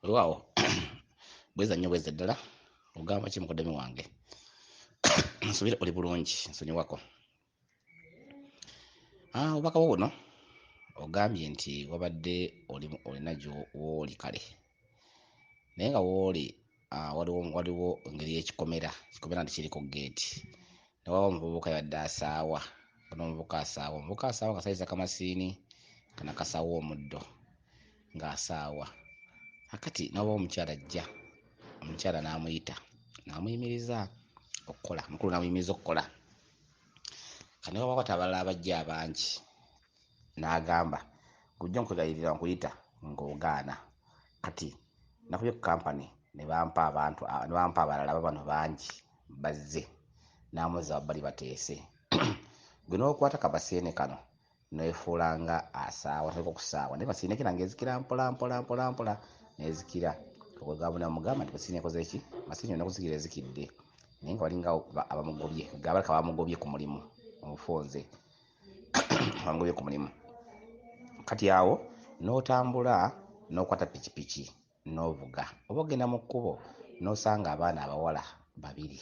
Weewaawo, bweza nnyo, bweza ddala. Ogamba ki, mukoddomi wange? Nsubire oli bulungi, nsonyiwako. Ah, obubaka bwo buno ogambye nti wabadde olina wooli kale, naye nga wooli waliwo engeri y'ekikomera, ekikomera nti kiriko geeti, ne waba omuvubuka yabadde asaawa. Ono omuvubuka asaawa kasayisa kamasiini kana kasaawa omuddo ng'asaawa. Akati n'oba omukyala ajja, omukyala n'amuyita, n'amuyimiriza okukola, mukulu n'amuyimiriza okukola. Kati ne wabawo abalala abajja abangi, n'agamba, "Gujja nkwegayirira, nkuyita ng'ogaana. Kati nakubye ku kampani ne bampa abantu, ne bampa abalala, babano bangi bazze." N'amuzza wabbali bateese. Gwe n'okwata kabaseene kano neefuula nga asaawa, tandika okusaawa, naye masiini ekira ng'ezikira mpola mpola mpola mpola n'ezikira. Okwegamba mugamba nti masiini ekoze ki? Masiini yonna kuzikira ezikidde, naye nga balinga abamugobye, gabaleka bamugobye ku mulimu. Omufunze bamugobye ku mulimu. Kati awo n'otambula n'okwata pikipiki n'ovuga, oba ogenda mu kkubo n'osanga abaana abawala babiri,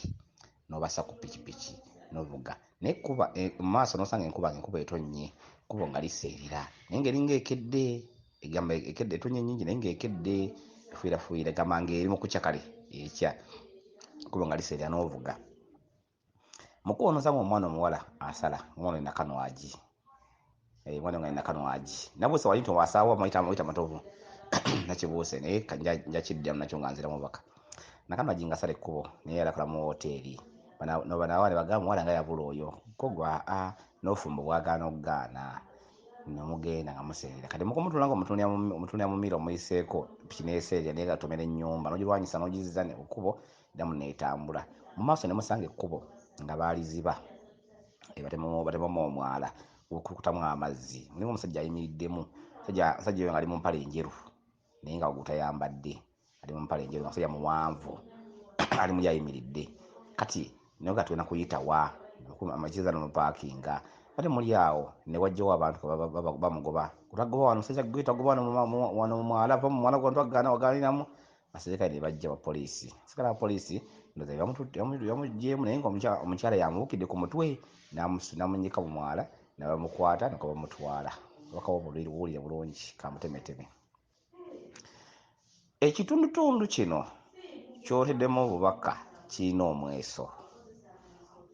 n'obassa ku pikipiki n'ovuga, naye kuba mu maaso n'osanga enkuba, nga enkuba etonnye, ekkubo nga liseerera, naye ng'eringa ekedde, egamba ekedde, etonnya nnyingi, naye ng'ekedde efuuyirafuuyira, egamba ng'eri mu kukya, kale ekya, ekkubo nga liseerera, n'ovuga. Mu kkubo n'osanga omwana omuwala asala, omwana oyo Nakanwagi. Omwana nga Nakanwagi nabuuse wali nti wasaawa muyita Matovu, nakibuuse, naye nja kiddamu nakyo nga nzira mubaka. Nakanwagi nga asala ekkubo, naye yali akola mu woteeri. Banawa ne bagamba, "Omuwala nga yabula oyo ko gwa a n'ofumbo bwagaana okugaana." Nemugenda nga museerera. Kati mukumutula nga omutunulira mu miro, omuyiseeko, piki neeseerera, naye gatomera ennyumba, n'ogirwanyisa, n'ogizza ekkubo, ddamu neetambula mu maaso, ne musanga ekkubo nga baaliziba, batemamu omwala gukulukutamu amazzi. Mulimu omusajja ayimiriddemu, omusajja oyo nga ali mu mpale enjeru, naye nga waggulu tayambadde, ali mu mpale enjeru, nga musajja muwanvu, ali muli ayimiridde. Kati naye nga tugenda kuyita wa amakiza nomupaakinga, ate muli awo ne wajjawo abantu bamugoba, "Utagoba wano, musajja gwe, tagoba wano mu mwala, va mu mwala gwa twagaana wagaaniramu." Abaserikale ne bajja ba poliisi, abaserikale ba poliisi ndowooza bamuggyeemu, naye nga omukyala yamubuukidde ku mutwe n'amunnyika mu mwala, ne bamukwata ne bamutwala. Obubaka bwo buwulire bulungi, kamutemeteme. Ekitundutundu kino ky'oteddemu obubaka kirina omweso.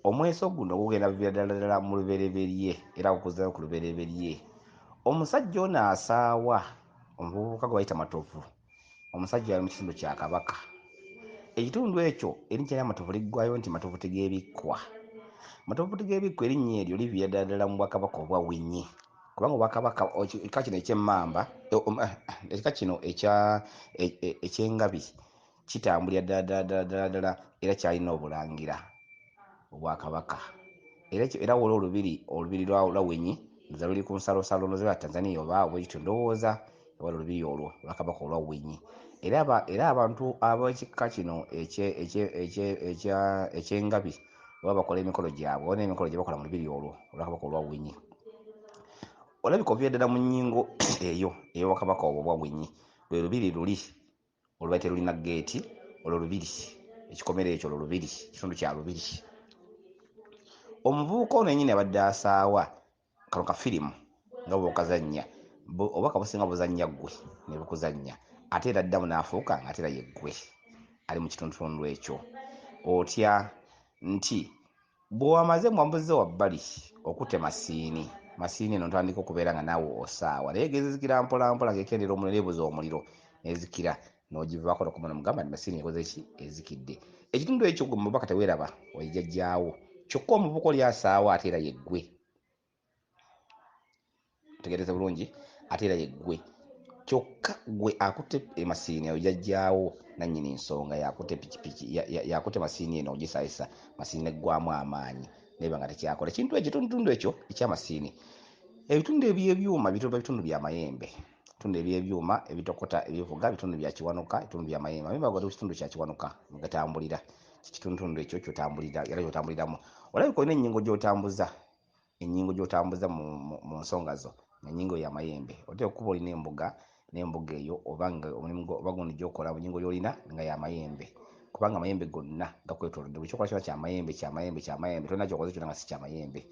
Omweso guno gugenda kuviira ddala ddala mu lubereberye, era gukuzaayo ku lubereberye. Omusajja ono asaawa, omuvubuka gwe bayita Matovu, omusajja ali mu kitundu kya Kabaka. Ekitundu ekyo erinnya lya Matovu liggwayo nti Matovu Tegeebikkwa. Matovu Tegeebikkwa, erinnya eryo liviira ddala ddala mu bwakabaka obwa Winyi, kubanga obwakabaka, ekika kino eky'emmamba, ekika kino eky'engabi kitambulira ddala ddala ddala ddala ddala, era kyalina obulangira obwakabaka. Era waliwo olubiri lwa Winyi, nze luli ku nsalosalo lwa Tanzania oba bwekityo ndowooza, wali olubiri olwo olwakabaka olwa Winyi. Era abantu ab'ekika kino eky'engabi oba bakola emikolo gyabwe, oba n'emikolo gye bakola mu lubiri olwo olwakabaka olwa Winyi. Olabika oviira ddala mu nnyingo eyo ey'obwakabaka obwo obwa Winyi, lwe lubiri luli olubaite lulina geeti, olwo lubiri, ekikomera ekyo, olwo lubiri, kitundu kya lubiri. Omuvubuka ono yennyini abadde asaawa, kano ka firimu nga bw'okazannya, obubaka businga buzannya ggwe ne bukuzannya, ate era addamu n'afuuka nga ate era ye ggwe ali mu kitundutundu ekyo. Otya nti bw'owamaze mwambuze wabbali okutte masiini, masiini eno ntandika okubeera nga naawe osaawa, naye gezizikira mpola mpola ng'ekendera omuliro, neebuza omuliro nezikira, n'ogivaako nokoma nomugamba nti masiini ekoze ki? Ezikidde. Ekitundu ekyo gwe mubaka teweeraba oyijjajjaawo, kyokka omuvubuka oli asaawa ate era ye ggwe. Tegereze bulungi, ate era ye ggwe, kyokka gwe akutte emasiini oyo jjajjaawo nannyini nsonga yakutte pikipiki, yakutte masiini eno ogisaayisa, masiini neggwamu amaanyi neba nga tekyakola. Ekintu ekyo, ekitundutundu ekyo ekyamasiini, ebitundu ebyebyuma bituba bitundu bya mayembe, bitundu ebyebyuma ebitokota ebivuga bitundu bya Kiwanuka, bitundu bya mayembe. Amayembe ago kitundu kya Kiwanuka mugatambulira, kitundutundu ekyo kyotambulira era kyotambuliramu. Olabika olina ennyingo gy'otambuza, ennyingo gy'otambuza mu nsonga zo, ennyingo ya mayembe. Oteeka okuba olina embuga n'embuga eyo, oba nga omulimu oba gundi gy'okola, bunyingo gy'olina nga y'amayembe, kubanga amayembe gonna gakwetoolodde. Buli kyokola kyona kyamayembe, kyamayembe, kyamayembe. Tolina kyokoze kyona nga si kyamayembe.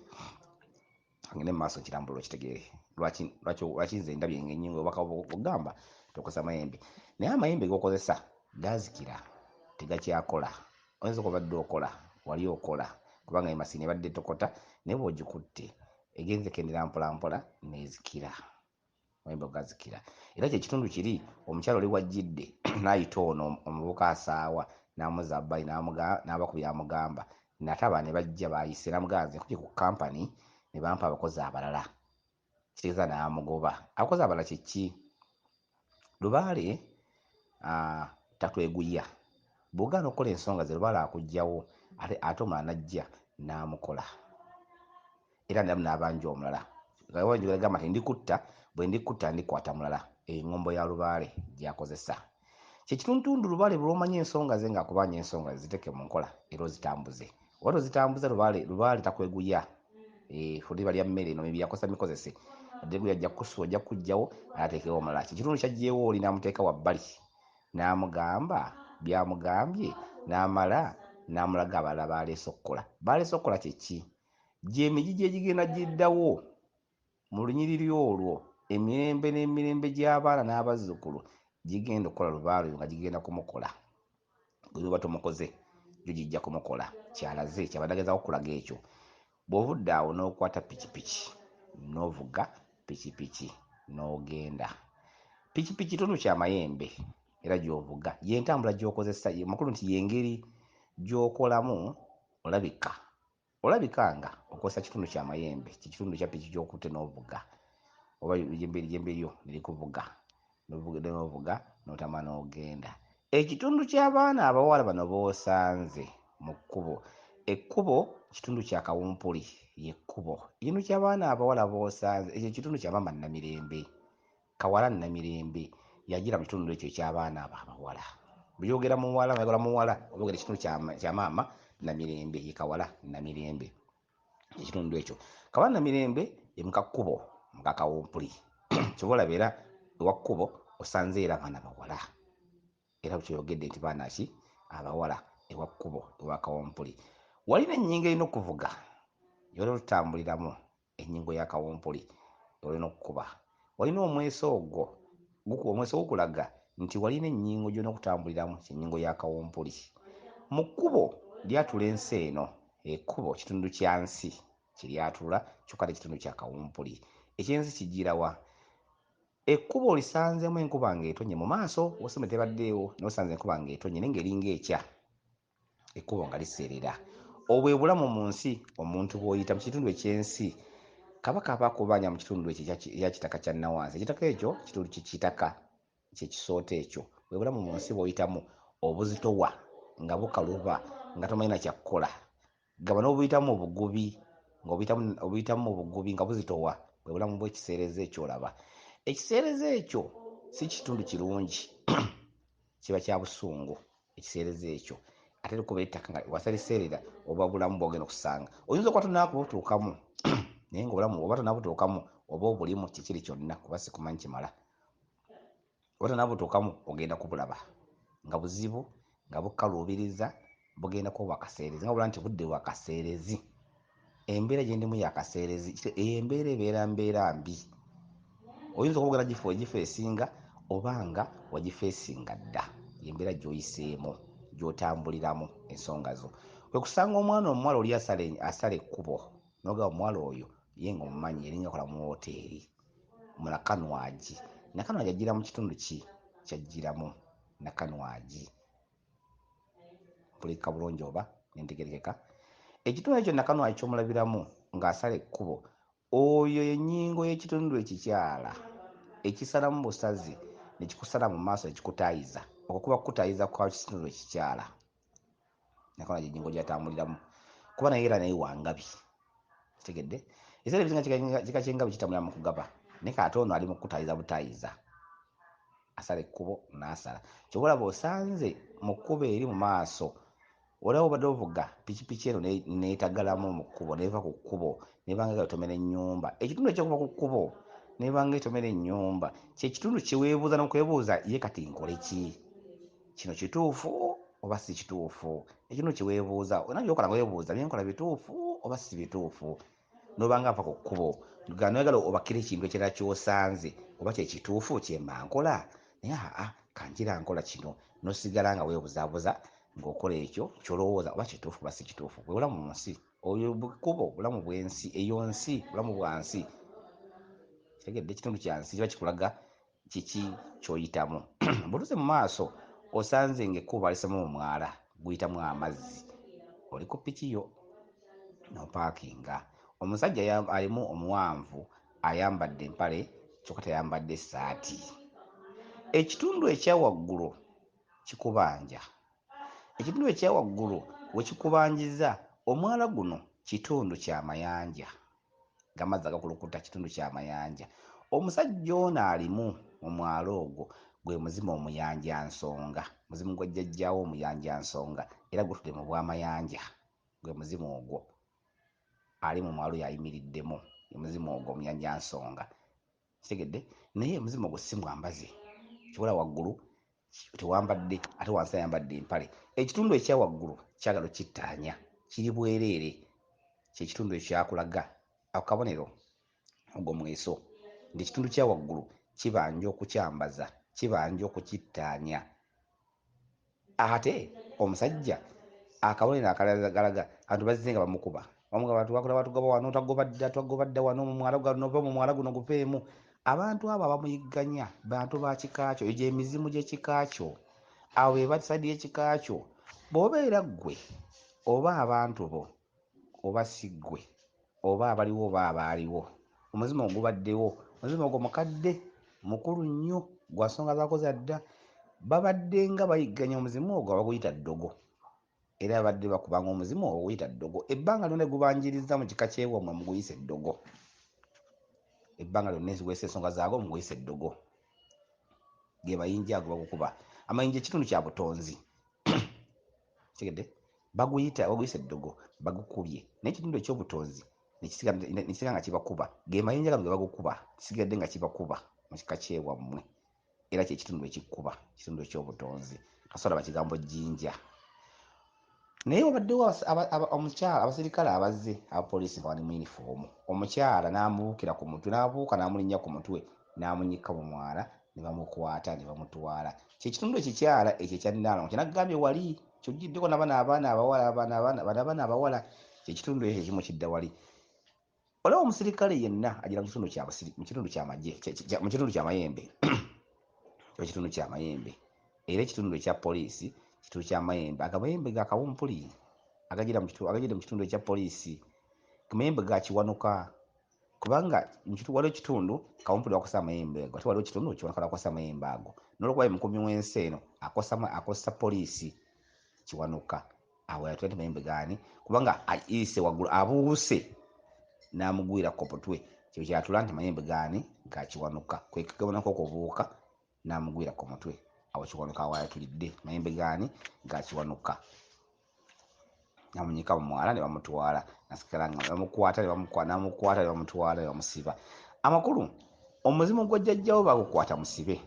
Ngende mu maaso nkirambulula okitegeere lwaki nze ndabye ng'ennyingo obubaka bugamba tokozesa mayembe, naye amayembe g'okozesa gazikira, tegakyakola. Oyinza okuba obadde okola, wali okola, kubanga emasini ebadde etokota, naye bw'ogikutte egenze kendera mpola mpola n'ezikira. Amayembe gazikira. Era kyekitundu kiri omukyala oli wajjidde n'ayita ono omuvubuka asaawa n'amuzza bbali, n'abaku by'amugamba, nataba ne bajja bayise, n'amugamba nze nkubye ku kampani ne bampa abakozi abalala. Kitegeeza n'amugoba. Abakozi abalala kye ki? Lubaale tatweguya. Bw'ogaana okukola ensonga ze, lubaale akuggyawo, ate omulala n'ajja n'amukola, era namu n'abanja omulala. Gamba nti ndikutta, bwe ndikutta ndikwata mulala. Eŋŋombo ya lubaale gy'akozesa kyekituntundu. Lubaale lw'omanya ensonga ze ng'akubanja ensonga ze, ziteeke mu nkola era ozitambuze. Oba tozitambuza, lubaale takweguya. Liba lya mmere eno byakozesa mikozese addeguya, ajja kukusuwa, ajja kukuggyawo ateekewo omulala. Kyekitundu kyaggyewo oli n'amuteeka wabbali, n'amugamba byamugambye, n'amala n'amulaga abalala baleese okukola. Baleese okukola kyeki? Gy'emigigi egigenda giddawo mu lunyiriri olwo, emirembe n'emirembe gy'abaana n'abazzukulu gigenda okukola lubaale oyo, nga gigenda kumukola. Gwe oba tomukoze, gyo gijja kumukola. Kyalaze kyabadde agezaako okulaga ekyo. Bw'ovudde awo n'okwata pikipiki n'ovuga pikipiki n'ogenda, pikipiki kitundu kyamayembe era gy'ovuga, y'entambula gy'okozesa. Makulu nti y'engeri gy'okolamu, olabika nga okozesa kitundu kyamayembe, kikitundu kya piki gy'okutte n'ovuga, oba jjembe lyo nerikuvuga, n'ovuga n'otama n'ogenda. Ekitundu ky'abaana abawala bano b'osanze mu kkubo, ekkubo kitundu kya kawumpuli, y'ekkubo. Ekitundu ky'abaana abawala b'osanze ekyo kitundu kya maama Namirembe, kawala Namirembe yagira mu kitundu ekyo eky'abaana abo abawala. Bw'oyogera muwala, oyogera muwala, oba oyogera ekitundu kya maama Namirembe, ye kawala Namirembe. Ekitundu ekyo kawala Namirembe ye muka kkubo, muka kawumpuli. Kyova olaba era ewa kkubo osanze era abaana bawala, era kyeyogedde nti baana ki abawala ewa kkubo ewa kawumpuli. Walina ennyingo erina okuvuga gy'olina otutambuliramu, ennyingo ya kawumpuli olina okukuba. Walina omweso ogwo, omweso gukulaga nti walina ennyingo gy'olina okutambuliramu, kyennyingo ya kawumpuli. Mu kkubo lyatula ensi eno, ekkubo kitundu kya nsi kyeryatula, kyokka tekitundu kya kawumpuli. Ekyensi kijjirawa? Ekkubo olisanzeemu enkuba ng'etonye mu maaso, osome tebaddeewo, n'osanze enkuba ng'etonye naye ng'eringa ekya, ekkubo nga liseerera. Obwo bwe bulamu mu nsi omuntu bw'oyita mu kitundu eky'ensi. Kabaka aba akubanja mu kitundu ekyo ekya kitaka kya Nawansi. Ekitaka ekyo kitundu kitaka kyekisooto ekyo. Bwe bulamu mu nsi bw'oyitamu obuzitowa nga bukaluba nga tomanyi na kyakukola. Gaba n'obuyitamu obugubi, ng'obuyitamu obugubi nga buzitowa. Bwe bulamu bw'ekiseereza ekyo olaba. Ekiseereza ekyo si kitundu kirungi, kiba kya busungu ekiseereza ekyo. Ate likuba ettaka nga wasaliseerera, oba bulamu bw'ogenda okusanga. Oyinza okuba tonnakubutuukamu, naye ng'obulamu oba tonnabutuukamu oba obulimu kikiri kyonna, kuba sikumanyi kimala. Oba tonnabutuukamu ogenda kubulaba nga buzibu, nga bukaluubiriza, bugenda kuba bwakaseerezi, nga bw'olaba nti budde bwakaseerezi. Embeera gye ndimu ya kaseerezi, eyo embeera ebeera mbeera mbi. Oyinza okuba ogenda gifeesinga oba nga wagifeesinga dda, y'embeera gy'oyiseemu, gy'otambuliramu ensonga zo. Kwe kusanga omwana omuwala oli asala ekkubo, n'ogamba omuwala oyo ye ng'omumanyi yalinga akola mu wooteeri, Nakanwagi. Nakanwagi ajjira mu kitundu ki ky'ajjiramu Nakanwagi? Mpulirika bulungi oba nentegerekeka? Ekitundu ekyo Nakanwagi ky'omulabiramu ng'asala ekkubo, oyo y'ennyingo y'ekitundu ekikyala ekisalamu busazi ne kikusala mu maaso ne kikutaayiza. Okwo kuba kukutaayiza kwa kitundu ekikyala. Nakanwagi ennyingo gy'atambuliramu, kuba naye era naye wa ngabi. Kitegedde? Ebiseera ebisinga kika ky'engabi kitambulira mu kugaba, naye kati ono ali mu kukutaayiza butaayiza. Asala ekkubo n'asala. Ky'ova olaba osanze mu kkubo eri mu maaso, olaba obadde ovuga pikipiki eno n'etagalamu mu kkubo, n'eva ku kkubo n'eba nga etomera ennyumba. Ekitundu eky'okuva ku kkubo Nebanga etomera ennyumba, kyekitundu kyeweebuuza n'okwebuuza, ye kati nkole ki? Kino kituufu oba si kituufu? Ekitundu kyeweebuuza olina byokola nga weebuuza, byenkola bituufu oba si bituufu? Nobanga ava ku kkubo nga noyagala obakire ekintu ekirala ky'osanze oba kyekituufu kyemba nkola, naye aa kanjira nkola kino, nosigala nga weebuzaabuza ng'okola ekyo ky'olowooza oba kituufu oba si kituufu. Bwe bulamu mu nsi, oyo kkubo, bulamu bw'ensi, eyo nsi, bulamu bwa nsi. Kitegedde ekitundu kya nsi kiba kikulaga kiki ky'oyitamu. Bw'otuuse mu maaso osanze ng'ekkubo balisemu omwala guyitamu amazzi, oli ku ppiki yo n'opaakinga. Omusajja alimu omuwanvu ayambadde empale kyokka tayambadde ssaati. Ekitundu ekya waggulu kikubanja. Ekitundu ekya waggulu we kikubanjiza, omwala guno kitundu kya mayanja, g'amazzi agakulukuta kitundu kya mayanja. Omusajja ono alimu mu mwala ogwo gwe muzimu omuyanjansonga, muzimu gwa jjajjaawo omuyanjansonga, era gutudde mu bwamayanja, gwe muzimu ogwo. Ali mu mwala oyo ayimiriddemu, ye muzimu ogwo omuyanjansonga. Kitegedde? Naye omuzimu ogwo si mwambaze. Kibula waggulu tewambadde ate wansi ayambadde empale. Ekitundu ekya waggulu kyagala okittaanya, kiri bwereere. Kyekitundu ekyakulaga akabonero ogwo mweso nti ekitundu kya waggulu kibanja okukyambaza, kibanja okukittaanya. Ate omusajja akabonero akalala abantu bazze nga bamukuba, bamugamba twakula batugoba wano, twagoba dda, twagoba dda wano mu mwala guno, nova mu mwala guno guveemu. Abantu abo abamuyigganya bantu ba kika kyo, egyo emizimu gy'ekika kyo, abo be basadi y'ekika kyo. Bw'obeera ggwe oba abantu bo oba si ggwe oba abaliwo oba abaaliwo, omuzimu ogubaddewo, omuzimu ogwo mukadde mukulu nnyo, gwa nsonga zaako za dda. Babadde nga bayigganya omuzimu ogwo abaguyita ddogo, era babadde bakubanga omuzimu ogwo baguyita ddogo. Ebbanga lyonna gubanjiriza mu kika ky'ewammwe muguyise ddogo, ebbanga lyonna ezigwesa ensonga zaagwo muguyise ddogo. Ge mayinja ago bagukuba amayinja, ekitundu kya butonzi. Kitegedde? Baguyita, baguyise ddogo, bagukubye, naye ekitundu ekyobutonzi nekisigala nga kibakuba. Ge mayinja gano ge bagukuba, kisigadde nga kibakuba mu kika kyewammwe, era kyekitundu ekikuba, kitundu ekyobutonzi. Kasobola bakigambo jjinja. Naye wabaddewo omukyala, abasirikale abazze abapoliisi nga bali mu yunifoomu, omukyala n'amubuukira ku mutwe, n'abuuka n'amulinnya ku mutwe n'amunyika mu mwala, ne bamukwata ne bamutwala. Kyekitundu ekikyala ekyo ekya Nnaalongo kye nagambye wali kyojjiddeko n'abaana abaana abawala, abaana abaana bano abaana abawala, kyekitundu ekyo ekimu kidda wali. Olaba omusirikale yenna agira mu kitundu kya mu kitundu kya magye, mu kitundu kya mayembe, kiba kitundu kya mayembe, era ekitundu ekya poliisi kitundu kya mayembe. Agamayembe ga kawumpuli agagira mu kitundu ekya poliisi, mayembe ga Kiwanuka, kubanga waliwo ekitundu kawumpuli wakosa amayembe ago, ate waliwo ekitundu Kiwanuka lwakosa amayembe ago. N'olwokuba ye mukuumi w'ensi eno akosa poliisi Kiwanuka, awo yatula nti mayembe gaani, kubanga ayise waggulu abuuse n'amugwira ku mutwe, kyo kyatula nti mayembe gaani ga Kiwanuka, kwe kugabonako okubuuka n'amugwira ku mutwe. Awo Kiwanuka awo ayatulidde mayembe gaani ga Kiwanuka, n'amunyika mu mwala ne bamutwala, nasigala nga bamukwata ne bamukwata, n'amukwata ne bamutwala ne bamusiba. Amakulu, omuzimu gwa jjajjaawo bagukwata musibe,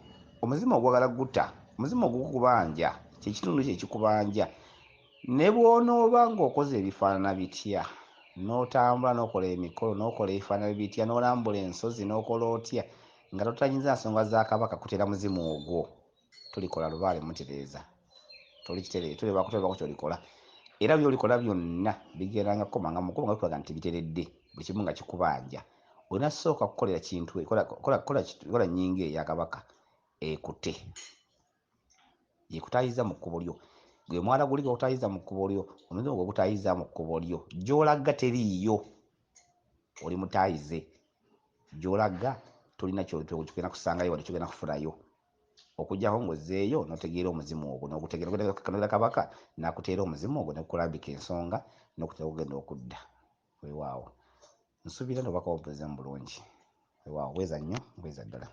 omuzimu ogwagala gutta, omuzimu ogukubanja, kyekitundu kye ekikubanja. Ne bw'onooba ng'okoze ebifaanana bitya, n'otambula n'okola emikolo, n'okola ebifaanana bitya, n'olambula ensozi, n'okola otya, nga totanyiza nsonga za Kabaka kutera muzimu ogwo, tolikola lubaale mutereeza, tolibako ky'olikola. Era by'olikola byonna bigenda nga kukoma nga mukubo nga bikulaga nti biteredde, buli kimu nga kikubanja. Olina sooka kukolera kintu, kola nnyingo eya Kabaka ekute, yekutaayiza mu kkubo lyo. Gwe mwala guli gwekutaayiza mu kkubo lyo, omuzimu gwe gutaayiza mu kkubo lyo. Gy'olaga teriiyo, oli mutaayize. Gy'olaga tolina ky'ogenda kusangayo wadde ky'ogenda kufunayo, okuggyako ng'ozzeeyo n'otegeera omuzimu ogwo, n'ogutegeera Kabaka n'akuteera omuzimu ogwo n'okulambika ensonga n'okutera okugenda okudda. Weewaawo, nsuubira nti obubaka bumpulizeemu bulungi. Weewaawo, bweza nnyo, bweza ddala.